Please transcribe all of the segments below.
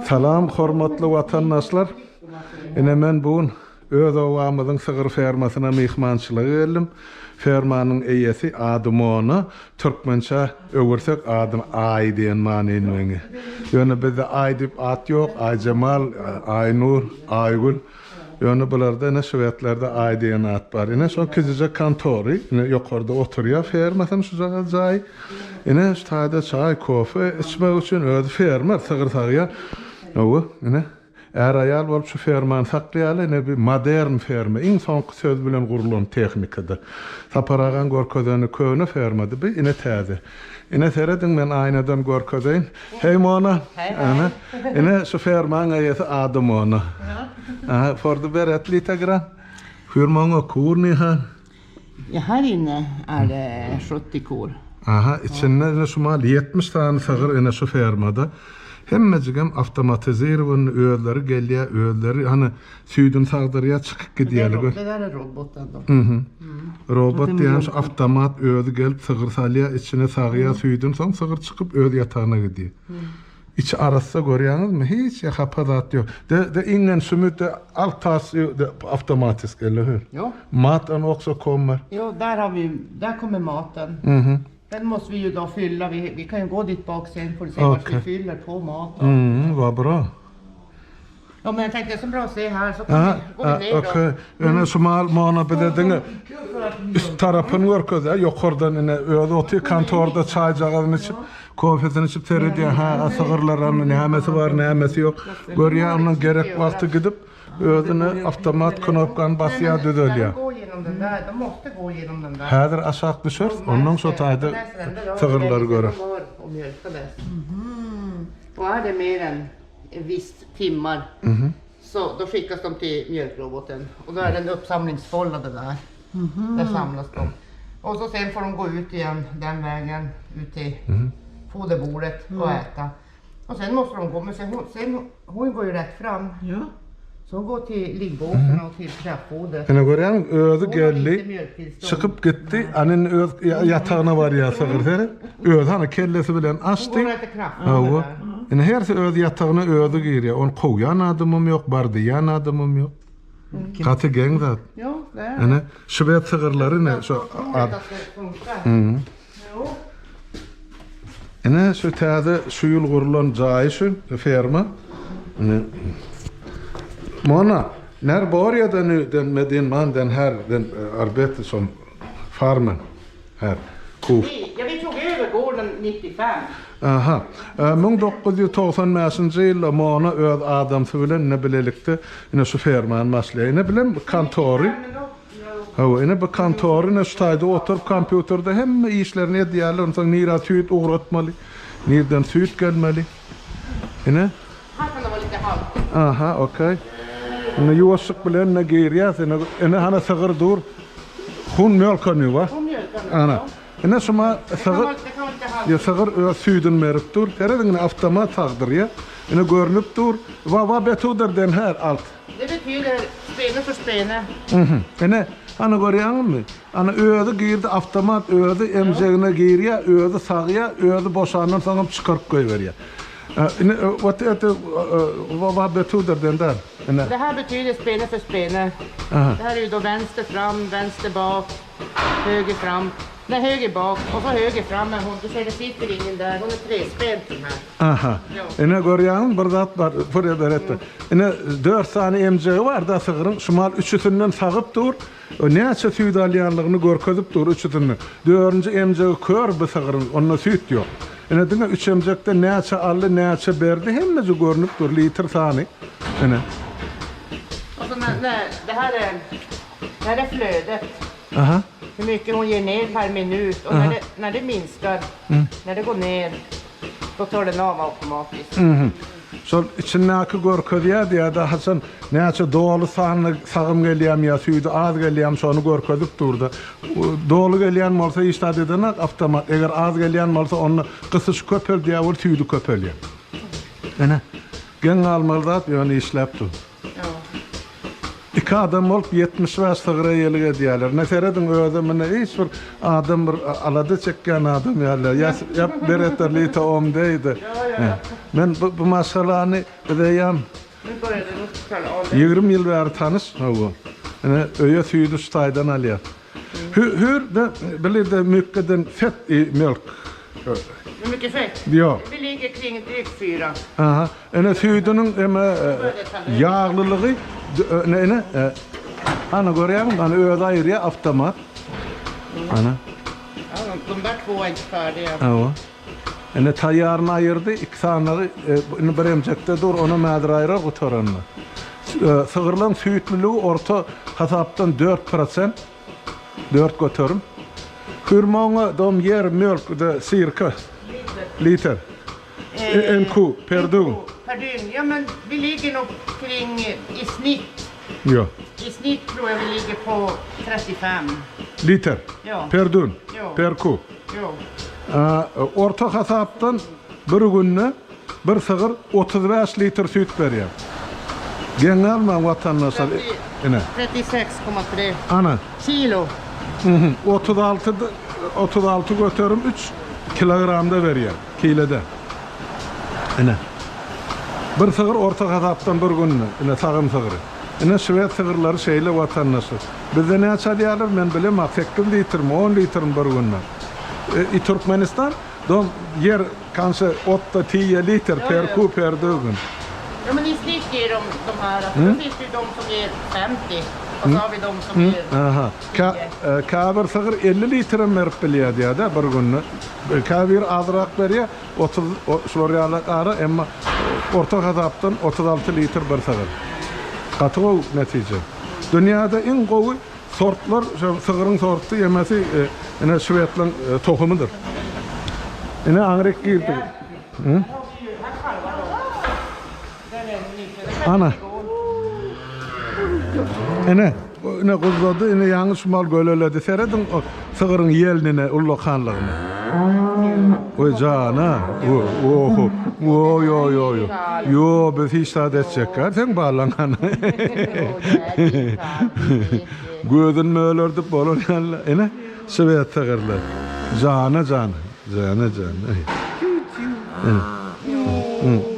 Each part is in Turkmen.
Salam hormatly watandaşlar. Ine men bu gün öz obamyzyň sygyr fermasyna myhmançylyga geldim. Fermanyň eýesi ady Mona, türkmençä öwürsek adyny Aý diýen manyny meňi. Ýöne bizde Aý diýip at ýok, Aýjemal, Aýnur, Aýgül. Ýöne bularda ine şwetlerde Aý diýen at bar. Ine şoň kiçijek kontory, ine ýokarda oturýar fermasynyň şujagaz jaýy. Ine şu taýda çaý, kofe içmek üçin özi fermer, sygyr sagýar. Hawa, ine är-aýal bolup şu fermany saklaýarlar. Ine bu modern ferma, iň soňky söz bilen gurlan tehnikada. Sapar agaň görkezeni köne fermady, bu ine täze. Ine serediň men aýnadan görkezeýin. Heý Mona. Ana. Ine şu fermaň eýesi ady Mona. Aha, får du berätta lite grann? Hur många kor ni har? Ja, här inne är det 70 kor. Aha, içinde ine şu mal 70 sany sygyr ine şu fermada. Hemmejigem awtomatizirowany özleri gelýär, özleri hany Süýdüni sagdyrýar, çykyp gidýärler. Det där är roboten då. Mhm. Robot diýýän şu awtomat özi gelip sygyr salýar, içine sagýar süýdüni, soň sygyr çykyp öz ýatagyna gidýär. Içi arassa görýäňizmi? Hiç ýa hapa zat ýok. De de ingen sümüt de allt tas de automatisk eller hur? Ja. Maten också kommer. Ja, där har vi, där kommer maten. Mhm. Den måste vi ju då fylla. Vi, vi kan ju gå dit bak sen får du se vart Okej. vi fyller på maten. Mm, vad bra. Ja, men jag tänkte det är så bra att se här så kan Aha, vi, går vi ner då. okey. Ine şu mal mana bize diňe üst tarapyny görkezýär. Ýokardan ine özi otyr kontorda çaýjagazyny içip, kofesini içip seredýär. Ha, sygyrlaram nämesi bar, nämesi ýok. Görýär, ondan gerek wagty gidip özüne awtomat knopkany basýar, düzelýär. Går genom den där. De måste gå genom den där. Häzir aşak düşeris, ondan şo taýda sygyrlary göreris. Och mjölkades. Och är det mer än en viss timmar så då skickas de till mjölkroboten och då är det en uppsamlingsfålla det där. Där samlas de. Och så sen får de gå ut igen den vägen ut till foderbordet och äta. Och sen måste de gå, men sen hon, sen, hon går ju rätt fram. Ja. Så hon går till liggbåsen och till kraftfodret. Ine görýäňmi, özi Hon har geldi, inte mjölktillstånd. çykyp gitdi, ana indi öz ýatagyna barýar sygyr seret. Özi hany kellesi bilen Hon açdy. går och äter kraftfoder Hawa. där. Ine hersi öz ýatagyna özi girýär. Ony kowýan adamam ýok, bar diýýän adamam ýok. Gaty geň zat. Ja, det är det. Ine şwed sygyrlary ine şu Otroligt ad att det funkar. Jo. Ine şu täze şu ýyl gurlan jaýy şu ferma. Ine Mona, när började nu den med din man den här den arbete som farmen här? Ko. Vi, ja, vi tog över gården 95. Aha. 1995-nji ýylda Mona öz adamsy bilen ine bilelikde ine şu fermany başlaýar. Ine bilen kontory. Hawa, ine bu kontor, ine şu taýda oturyp kompýuterde hemme işlerini edýärler. Onsoň nirä süýt ugratmaly, nirden süýt gelmeli. Ine. Aha, okey. Indi ýuwaşlyk bilen ine girýäs. Ine, ine hana sygyr dur. Hun mjölkany wa. Ana. Ine şuma sygyr, ýa sygyr öz süýdüni berip dur. Serediň ine awtomat sagdyrýar. Ine görnüp dur. Wa wa betuder den her alt. Det betyder spene för spene. Mhm. Ine, hany görýäňizmi? Ana özi girdi awtomat özi emjegine girýär, özi sagýar, özi boşandan soňam çykaryp goýberýär. Ine, what это vad betyder den där? Ine. Det här betyder spene för spene. Aha. Det här är ju då vänster fram, vänster bak, höger fram. Nej, höger bak och så höger fram är hon. Du ser det sitter ingen där. Hon är trespent den här. Aha. Ine görýäňmi bir zat bar, får jag berätta. Ine dört sany emjegi bar-da sygryň, şu mal üçüsinden sagyp dur. Näçe süýt alýanlygyny görkezip dur üçüsinden. Dördünji emjegi kör bu sygryň, onda süýt ýok. Ine diňe üç emjekden näçe aldy, näçe berdi hemmesi görnüp dur, litr sany. Ine. Och så när, när, det här är, det här är flödet. Aha. Hur mycket hon ger ner per minut. Och när det, när det minskar, när det går ner, då tar den av automatiskt. Şol içindäki görkezýärdi ýa-da haçan näçe doly sanly sagym gelýärmi ýa süýdi az gelýärmi şony görkezip durdy. Doly gelýän bolsa hiç zat edenak awtomat, eger az gelýän bolsa onda gysyş köpeldýär we süýdi köpelýär. Ine, geň galmaly zat ýöne işläp dur. Iki adam bolup 75 sygyra eýelik edýärler. Ine serediň özem ine hiç bir adam bir alada çekýän adam ýaly. Ýa ýa berättar lite om deýdi. Men bu, bu maşgalany biz eýýäm 20 ýyl bäri tanyş. Hawa. Ine öýe süýdi şu taýdan alýar. Hur hur de blir det mycket den fett i mjölk? Hur mycket fett? Ja. Vi ligger kring drygt fyra. Aha. Ine süýdüniň eme ýaglylygy ine ine ana görýäňmi? Ana özi aýyrýar awtomat. Ana. Ja, de där två är inte färdiga. Hawa. Ine taýýaryny aýyrdy, iki sanygy indi bir emjekde dur, onam häzir aýyrar gutaranda. Sygyrlaryň süýtlüligi orta hasapdan 4%, 4 göterim. Hur många de ger mjölk de cirka? Liter. En ko per dygn. Per dygn? Ja men vi ligger nog kring i snitt. Ja. I snitt tror jag vi ligger på 35. Liter. Ja. Per dygn. Ja. Per ko. Jo. Orta hasapdan bir günde bir sygyr 35 litr süýt berýär. Geň galmaň watandaşlar. Ine. 36,3 Ana. kilo. Mhm. 36 36 göterim 3 kilogramda berýär. Kilede. Ine. Bir sygyr orta hasapdan bir günde. Ine sagym sygry. Ine şwed sygyrlary şeýle watandaşlar. Bizde näçe alýarlar men bilemok 8 litrmi 10 litrmi bir günde. E, i Türkmenistan de ger kanske 8-10 liter per ko per dygn. Ja men i snitt ger de de här. Alltså, Då finns det ju de som ger 50 och så har vi de som ger Aha. Ka, e, käbir sygyr 50 litre berip bilýär diýär bir günde. E, Käbir azrak berýär 30 o, şular ýaly ara emma orta hasapdan 36 litr bir sygyr. Gaty gowy netije. Dünýäde iň gowy sortlar şu sygyryň sorty ýemesi e, ine şwedleň e, tohumydyr. Ine aňryk girdi. Hı? Ana. Ine, ine guzlady, ine ýaňy şumal göleledi. Serediň o sygyryň ýelnine, ullakanlygyna. Oý jana. Oho. Oý oý oý. Yo, biz hiç zat etjek. Sen balan hany. Gözün mölerdip bolar ýaly. Ine, şwed sygyrlar. Jana jan. Jana jan. Ine. Hı.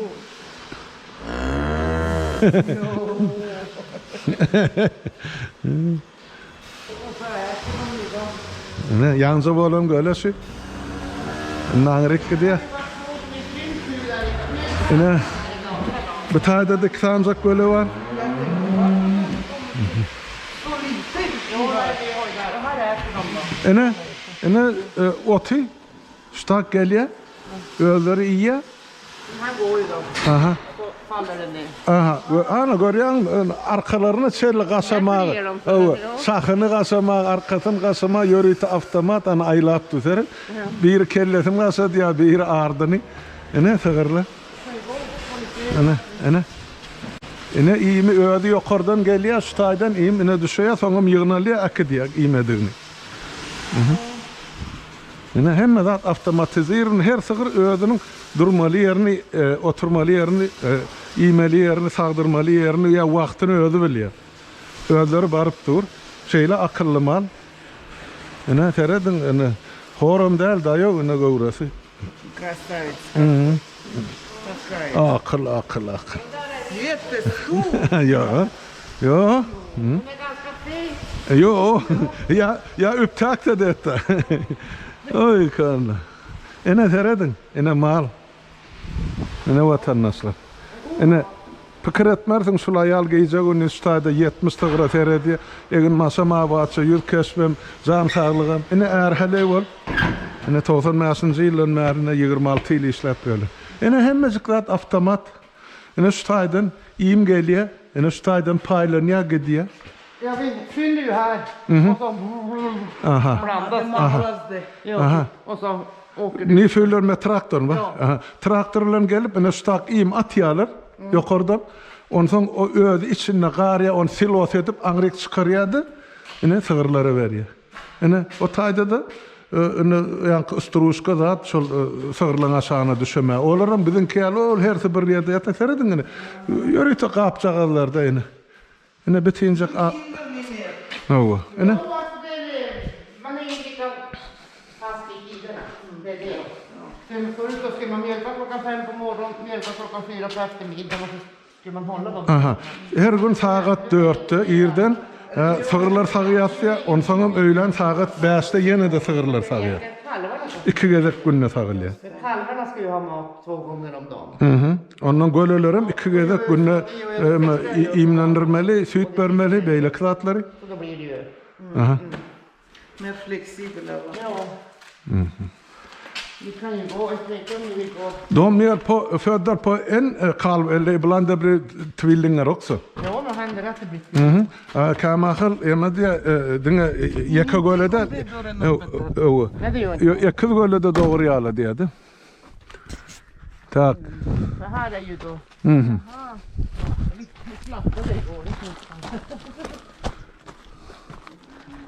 Ine, ýaňja bolan göle şu. Naňryk gidýär. Ine, bu taýda da iki sanjak göle bar. Ine, ine e, oty ştak gelýär. Özleri iýýär. Här går ju de. Aha. Och så faller den ner. Aha, we ana görýäň, arkalaryny çelli gaşamagy, Hawa, şahyny gaşamagy, arkasyny gaşamagy ýörite awtomat ana aýlap düzer. Biri kellesini gaşadýar, biri ardyny. Ine sygyrlar. Ine, ine. Ine iými özi ýokardan gelýär, şu taýdan iým ine düşýär, soňam ýygnalýar, äkidýär iýmedigini. Ine hemme zat awtomatizirlen, her sygyr özüniň durmaly ýerini, e, oturmaly ýerini, e, iýmeli ýerini, sagdyrmaly ýerini ýa wagtyny özi bilýär. Özleri baryp dur. Şeýle akylly mal. Ine serediň, ine horam däl daýaw ine göwresi. Красавица. Такая. Akyl, akyl, akyl. Jättestor. Ja. Ja. Hon är ganska fin. Jo, jag, jag upptäckte detta. Oý kanna. Ine serediň, ine mal. Ine watandaşlar. Ine pikir etmersiň şul aýal gije gündüz şu taýda 70 sygyra seredýär. Egin maşa mawaça ýüz keşbem, jan saglygam. Ine är heleý bol. Ine 95-nji ýyldan bäri ine 26 ýyl işläp geldi. Ine hemmejik zat awtomat. Ine şu taýdan iým gelýär. Ine şu taýdan paýlanýar gidýär. Ja, vi fyller ju här. Och så Aha. blandas det. Ja, Aha. Och så åker det. Ni fyller med traktorn va? Ja. Aha. Traktor bilen gelip ine şu tak iým atýarlar ýokardan. Onsoň o özi içinde garýar, on silos edip aňryk çykarýardy. Ine sygyrlara berýär. Ine o taýda da e, ine ýaňky struşka zat şol e, sygyrlaryň aşagyna düşeme. Olaram biziňki ýaly ol hersi bir ýerde ýata serediň ine. Ýörite gapjagazlarda ine. Ine bitinjek a Hawa. Ine Man är ju lika fast i tiderna. Det är det. Sen förut då skulle man mjölka klockan fem på morgonen, mjölka klockan fyra på eftermiddagen och så skulle man hålla dem. Aha. Her gün sagat dörtde irden e, sygyrlar sagýasýar, onsoňam öýlän sagat bäşde ýene-de sygyrlar sagýar. Kalvarna, så- Iki gezek günde sagylýar. kalvarna ska ju ha mat två gånger om dagen. Mhm. Ondan gölelerem iki gezek günde e, iýmlendirmeli, süýt bermeli, beýleki zatlary. Så då blir det ju. Aha. Mer flexibla va? Ja. Vi kan ju gå, jag vet inte om ni vill gå. De gör på, föder på en eh, kalv eller ibland det blir tvillingar också. Ja, då händer det att det blir Mhm. Eh, Kamahal ýa diýe diňe ýeke gölede Nej, det gör inte. Ýeke gölede dogry ýaly diýdi. Tak. Det här är ju då. Mhm. Vi vi slaktade igår. det finns fan.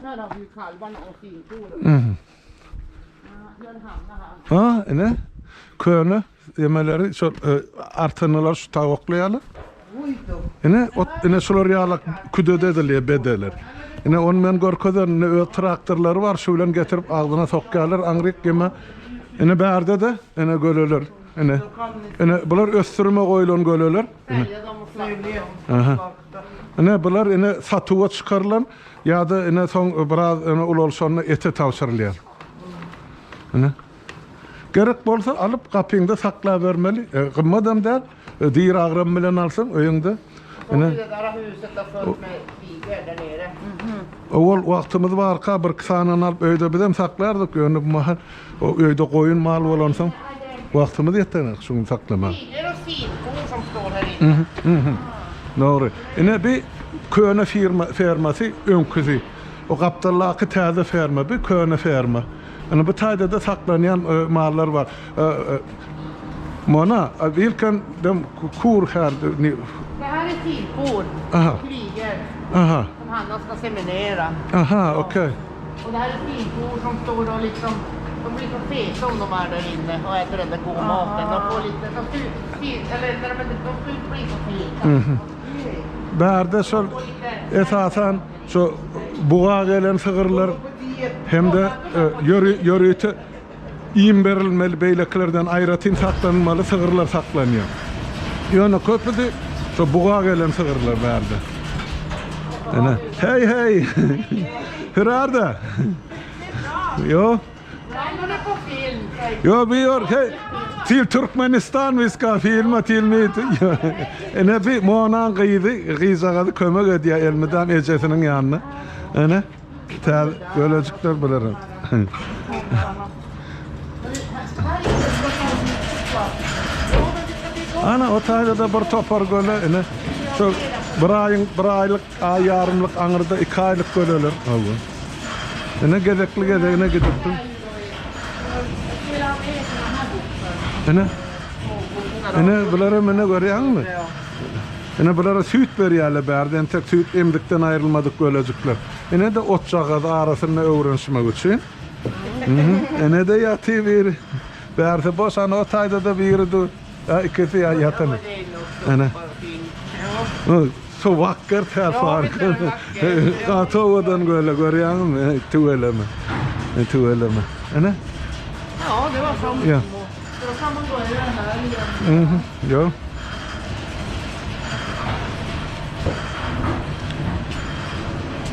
Där har vi ju kalvarna och sinkorna. Mhm. Ja, där hamnar han. Ha, ine köne ýemeleri şu e, artanylar şu tawukly ýaly. Oj då. Ine ot ine şular ýaly küdede edilýär bedeler. Ine onu men görkezer, ine öz traktorlary bar, şu bilen getirip agzyna sokýarlar, aňryk ýeme. Ine bärde de, ine göleler. Ine. Ine bular ösdürme goýlan göleler. Sälja dem och slakta dem. Aha. Slakta. Ine bular ine satuwa çykarylan ýa-da ine soň biraz ine ulalşanda ete tabşyrylýar. Ine. Gerek bolsa alyp gapyňda saklabermeli. E, gymmadam däl. E, diri agram bilen alsaň öýüňde. Så Ine. det där huset har fullt med figor där nere. Owal wagtymyz barka bir sanyny alyp öýde bizem saklardyk. Ýöne bu mahal o öýde goýun mal bolansoň wagtymyz ýetenek şuny saklama. Figor och sinkor som står här inne. Dogry. Ine bir köne firma fermasy öňküsi. O gapdallaky täze ferma, bir köne ferma. Ine bu taýda da saklanýan e, mallar bar. E, e, Mona, e, vilken de kor här ni, Det här är sinkor, Aha. flygor, aha, som Hanna ska seminera. aha, okej. Och det här är sinkor som står och liksom, de blir så feta om de är där inne och äter den där goda maten. De får lite, de ska ut, sin- eller när de, de ska ut bli så feta. Bärde şol Och lite, esasan şu buğa gelen sygyrlar På diet. hem de e, ýöri ýörite iým berilmeli beýleklerden aýratyn saklanmaly sygyrlar saklanýar. Ýöne köpüsi şu buğa gelen sygyrlar bärde. Ene, hey hey. Hur är det? Jo, Han är på film. säger jo vi gör hej. Till Turkmenistan vi ska filma till mit. Ene bir monan gyzy, gyzagazy kömek edýär elmydam ejesiniň ýanyna. Ene, tä bölejikler bilerim. Ana o taýda da bir topar göle ene. Şu bir aýyň bir aýlyk, aý ýarymlyk aňyrda iki aýlyk göleler. Hawa. Ene gezekli gezegine gidipdir. Ene. Ene bulara mene görýäňmi? Ene bulara süýt berýärler bärde, entek süýt emdikden aýrylmadyk gölejikler. Ene de otjagaz arasynda öwrenişmek üçin. Mhm. Ene de ýaty bir. Bärde boş ana o taýda da biri dur. Ha, ikisi ya ýatan. Det är nog Ene. bara fin. Så vackert här Ja, visst är det vackert. Ja, tågadan göle görýäňmi? Tüweleme. Tüweleme. Ene? Ja, det var som. Ja. Så då kan man gå över här igen. Mhm. Ja.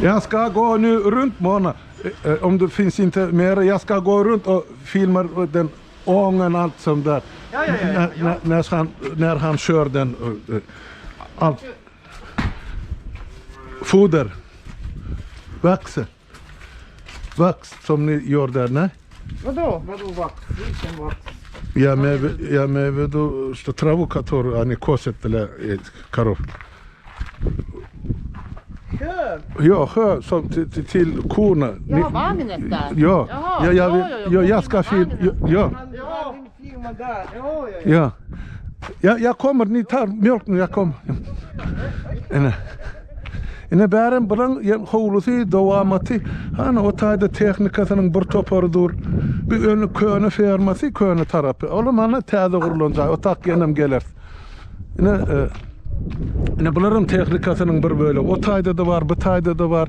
Jag ska gå nu runt Mona. Eh, eh, Om det finns inte mer. Jag ska gå runt och filma den ången allt som där. Ja, ja, ja, ja. När, när, när, han, när han kör den. eh, eh, Allt. Foder. Vax. Vax som ni gör där, nej? Vadå? Vadå vax? Vilken vax? Я имею, в- я имею в виду, что траву, которую они косят для э, коров. Kör! Ja, hö, som till, till, till korna. Ja, Ni- vagnet där. Ja, Jaha, ja, jag, ja, vill- ja, ja, ja, jag ska film, ja, ja, Ja, din firma där. Ja, ja, ja. ja. Ja, jag kommer, ni tar mjölk nu, jag kommer. Ene. Ene bären bulan howlusy, dowamaty, hany o taýda tehnikasynyň bir topary dur. Bir öňü köne fermasy, köne tarapy. Olam hany täze gurlan jaý, o tak ýenem geler. Ine e, Ine bularam tehnikasynyň bir bölegi. O taýda-da bar, bu taýda-da bar.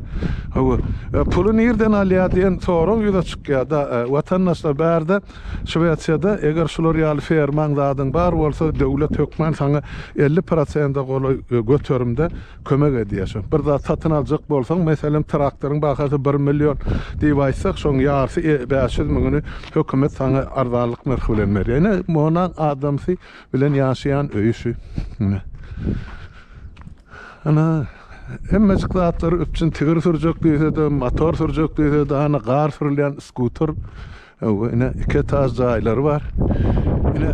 Hawa. E, puly nirden alýar diýen sorag ýüze çykýar-da. E, watandaşlar bärde Şwesiýada eger şular ýaly fermaň zadyň bar bolsa, döwlet hökman saňa 50 prosente golaý e, göterimde kömek edýär şo. Bir zat satyn aljak bolsaň, meselem, traktoryň bahasy bir million diýip aýtsak, şoň ýarysy 500 müňüni hökümet saňa arzanlyk nyrhy bilen berýär. Ine, Monaň adamsy bilen ýaşaýan öýi şu. Ine. Ana, hemmejik zatlary üpjün, tigir sürjek diýse-de, motor sürjek diýse-de, ana, gar sürülýän skuter. Hawa, ine, iki etaž jaýlary bar. Ine,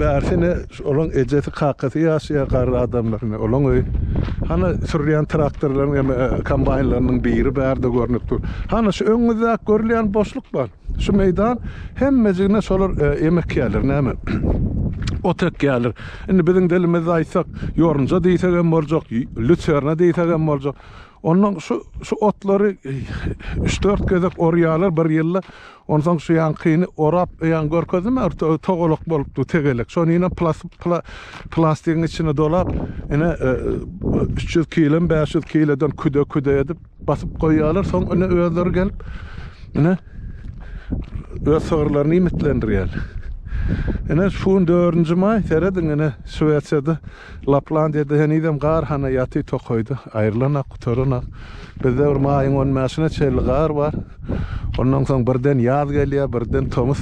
bärsi ine, olaň ejesi, kakasy ýaşaýar, garry adamlar, ine, olaň öýi. Hana, sürýän traktorlaryň hem kombaýnlarynyň biri bärde görnüp dur. Hana, şu öňüňizdäki görülýän boşluk bar. Şu meýdan hemmejigine şolar em ekýärler, näme? Ot ekýärler. Indi biziň dilimizde aýtsak, ýorunja diýsek hem boljak, lüserna diýsek hem boljak. Ondan şu şu otlary üç-dört gezek orýarlar bir ýylda. Onsoň şu ýankyny orap, ýaňy görkezdim togalak bolupdy, tegelek. Şony ýene pla, plastigiň içine dolap, ine 300 kilem, 500 kileden küde-küde edip basyp goýýarlar. Soň ine özleri gelip, ine öz sygyrlaryny iýmitlendirýärler. Ine şu gün 4-nji maý, serediň ine Şwesiýada Laplandiýada henizem gar hana ýaty tokaýda aýrylanak gutaranak. Bizde bir maýyň on bäşine çenli gar bar. Ondan soň birden ýaz gelýär, birden tomus.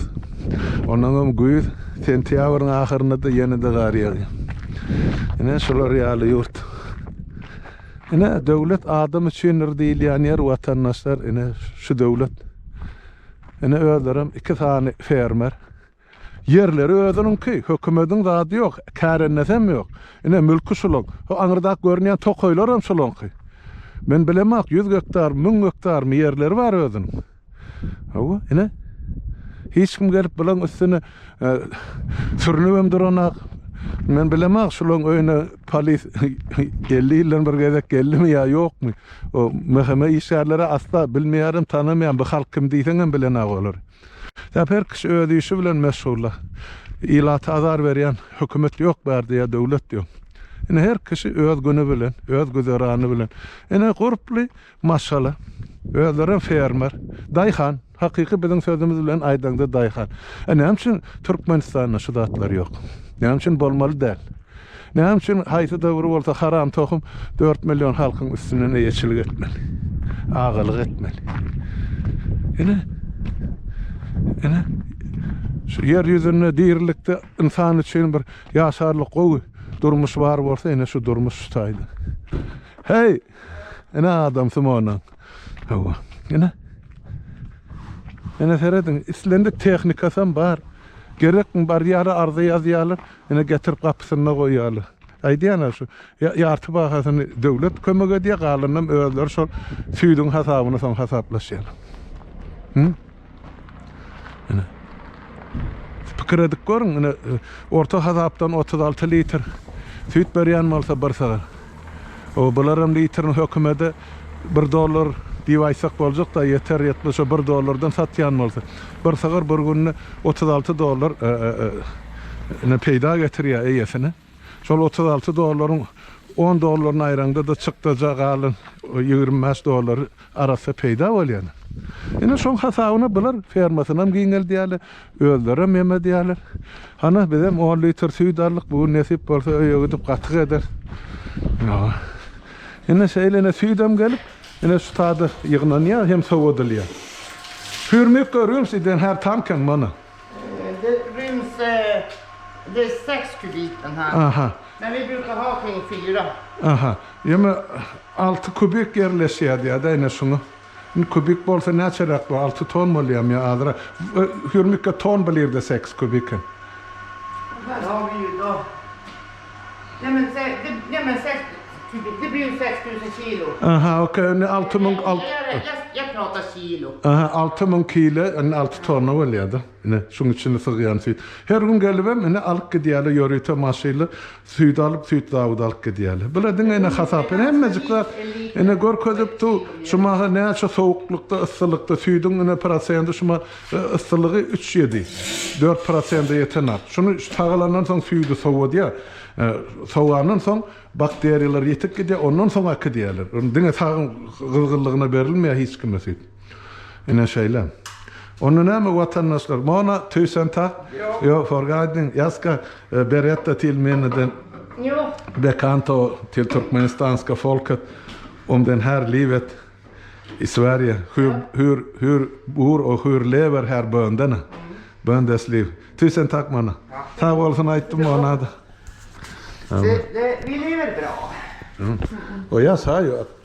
Ondan hem güýz, sentýabryň ahyrynda-da ýene-de gar ýagýar. Ine şular ýaly ýurt. Ine döwlet adam üçindir diýilýän ýer watandaşlar ine şu döwlet. Ine özlerem iki sany fermer. Ýerleri özüniňki, hökümediň zady ýok, kärendesem ýok. Ine, mülki şulaň. Ho aňyrdak görünýän tokaýlaram şulaňky. Men bilemok, ýüz gektar, müň gektarmy ýerleri bar özüniň. Hawa, ine. Hiç kim gelip bulaň üstüne e, sürünibem duranak. Men bilemok, şulaň öýüne polis 50 ýyldan bir gezek geldimi ýa ýokmy? O MHM işgärleri asla bilmeýärem, tanamaýan. Bu halk kim diýseňem bilenok olar. Sebäp her kişi öz işi bilen meşgul. Ilata azar berýän hökümet ýok bärde ýa döwlet ýok. Ine her kişi öz güni bilen, öz güzerany bilen. Ine gurply maşgala. Özlerem fermer, daýhan. Hakyky biziň sözümiz bilen aýdaňda daýhan. E näme üçin Türkmenistanda şu zatlar ýok? Näme üçin bolmaly däl? Näme üçin haýsy-da bir bolsa haram tohum dört million halkyň üstünden eýeçilik etmeli? Agalyk etmeli. Ine, ine, şu ýer ýüzünde dirilikde ynsan üçin bir ýaşarlyk gowy durmuş bar bolsa, ine şu durmuş şu taýda. Heý, ine adamsy monaň. Hawa, ine. Ine serediň, islendik tehnikasam bar. Gerekmi barýarlar, arza ýazýarlar. Ine getirip gapysynda goýýarlar. Aýdýan-a şu, ýarty bahasyny döwlet kömek edýär, galanynam özleri şol süýdüň hasabyna soň hasaplaşýarlar. Hı? Ine. Pikir edip görüň, ine orta hasapdan 36 litr süýt berýän bolsa bir sygyr. O bularam litrini hökümede bir dollar diýip aýtsak boljak-da, ýeter ýetmez şo bir dollardan satýan bolsa. Bir sygyr bir günde 36 dollar ine peýda getirýär eýesine. Şol 36 dollaryň 10 dollaryny aýraňda-da çykdaja galan 25 dollary arassa peýda bolýar. Ine şoň hasabyna bular fermasynam giňeldýärler, özlerem ýem edýärler. Hana bizem on litr süýt aldyk, bu gün nesip bolsa öýe gidip gatyk ederis. Ine şeýle ine süýdem gelip, ine şu sada ýygnanýar hem sowadylýar. Hur mycket ryms i den här tanken mana? Det ryms, det är sex kubik den här. Aha. Men vi brukar ha kring fyra. Aha. Ýeme alty kubik ýerleşýär diýýär-dä ine şuňa. Indi kubik bolsa näçeräk bu alty ton bolýarmy ýa azrak? Hur mycket ton blir det sex kubiken? Här har vi ju då. Nej men, nej men sex kubik, det blir ju 6000 kilo. Aha, okej, indi 6000 Jag, jag, jag, jag. jag pratar kilo. Aha, 6000 kilo, indi 6 tonna bolýar-da. Ine, şuň içine sygýan süýt. Her gün gelibem, ine, alyp gidýärler, ýörite maşynly süýt alyp, süýt zawody alyp gidýärler. Bular diňe ine hasap, ine hemmejik zat, ine görkezip dur, şu mahal näçe sowuklykda, yssylykda süýdüň ine prosendi şu mahal yssylygy üç ýedi, dört prosende ýetenok. Şuny şu sagalandan soň süýdi sowadýar. Sowandan soň bakteriýalar ýitip gidýär, ondan soň äkidýärler. Diňe sagyň gyzgynlygyna berilmeýär hiç kime süýt. Ine şeýle. Onda näme watandaşlar, Mona tusen tack. Jo, för guidning. Jag ska berätta till min den bekanta och till turkmenistanska folket om den här livet i Sverige. Hur, hur, hur bor och hur lever här bönderna? Bönders liv. Tusen tack Mona. Sag bolsun aýtdym Mona. Det, det, vi lever bra. Och jag sa ju att.